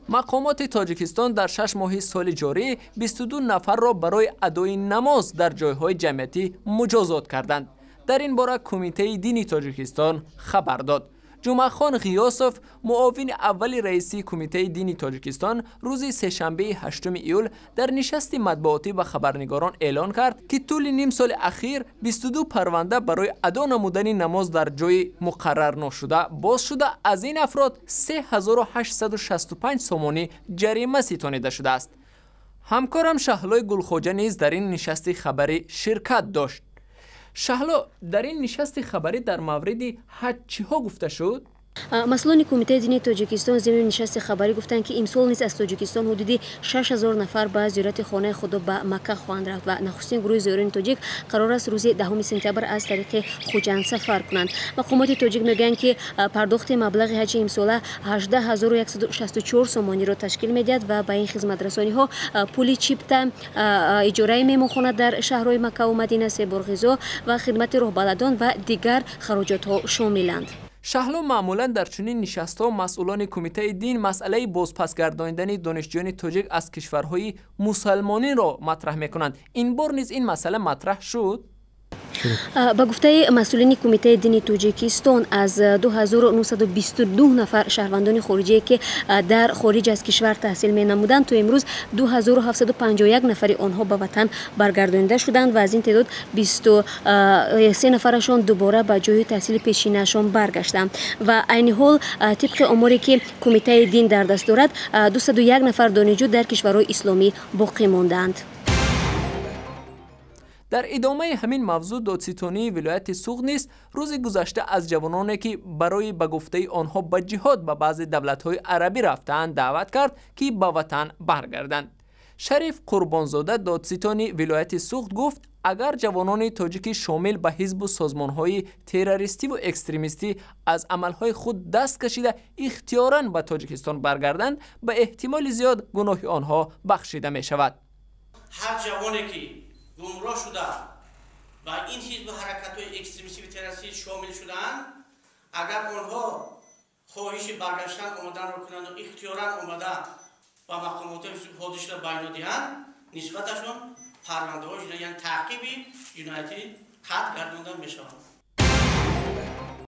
Мақомоти Тоҷикистон дар 6 моҳи соли ҷорӣ 22 нафарро барои адои намоз дар ҷойҳои ҷамъиятӣ муҷозот карданд. Дар ин бора Кумитаи дини Тоҷикистон хабар дод. Ҷумъахон Ғиёсов, муовини аввали раиси Кумитаи дини Тоҷикистон, рӯзи сешанбеи 8 июл дар нишасти матбуотӣ ба хабарнигорон эълон кард, ки тӯли ним соли ахир 22 парванда барои адо намудани намоз дар ҷои муқаррарношуда боз шуда, аз ин афрод 3865 сомонӣ ҷарима ситонида шудааст. Ҳамкорам Шаҳлои Гулхоҷа низ дар ин нишасти хабарӣ ширкат дошт. Шаҳло, дар ин нишасти хабарӣ дар мавриди ҳаҷ чиҳо гуфта шуд? Масъулони Кумитаи дини Тоҷикистон зимни нишасти хабарӣ гуфтанд, ки имсол низ аз Тоҷикистон ҳудуди 6000 нафар ба зиёрати хонаи Худо ба Макка хоҳанд рафт ва нахустин гурӯҳи зоирони тоҷик қарор аст рӯзи 10 сентябр аз тариқи Хуҷанд сафар кунанд. Мақомоти тоҷик мегӯянд, ки пардохти маблағи ҳаҷи имсола 18164 сомониро ташкил медиҳад ва ба ин хизматрасониҳо пули чипта, иҷораи меҳмонхона дар шаҳрҳои Маккаву Мадина, себор ғизо ва хидмати роҳбаладон ва дигар хароҷотҳо шомиланд. Шаҳло, маъмулан дар чунин нишастҳо масъулони Кумитаи дин масъалаи бозпасгардонидани донишҷӯёни тоҷик аз кишварҳои мусалмониро матраҳ мекунанд. Ин бор низ ин масъала матраҳ шуд? Ба гуфтаи масъулини Кумитаи дини Тоҷикистон, аз 2922 нафар шаҳрвандони хориҷие, ки дар хориҷ аз кишвар таҳсил менамуданд, то имрӯз 2751 нафари онҳо ба ватан баргардонида шуданд ва аз ин теъдод 23 нафарашон дубора ба ҷои таҳсили пешинаашон баргаштанд. Ва айни ҳол, тибқи оморе, ки Кумитаи дин дар даст дорад, 201 нафар донишҷӯ дар кишварҳои исломӣ боқӣ мондаанд. Дар идомаи ҳамин мавзӯъ додситонии вилояти Суғд низ рӯзи гузашта аз ҷавононе, ки барои ба гуфтаи онҳо ба ҷиҳод ба баъзе давлатҳои арабӣ рафтаанд, даъват кард, ки ба ватан баргарданд. Шариф Қурбонзода, додситони вилояти Суғд, гуфт, агар ҷавонони тоҷики шомил ба ҳизбу созмонҳои террористиву экстремистӣ аз амалҳои худ даст кашида, ихтиёран ба Тоҷикистон баргарданд, ба эҳтимоли зиёд гуноҳи онҳо бахшида мешавад. Ҳар ҷавоне, ки гумроҳ шуда ва ин ҳизбу ҳаракатҳои экстремистӣ террористӣ шомил шудаанд, агар онҳо хоҳиши баргаштан омаданро кунанд ва ихтиёран омада ба мақомотҳои ҳозиршуда баёнот диҳанд, нисбаташон парвандаҳо, яъне таъқиби ҷиноятӣ қатъ гардонда мешавад.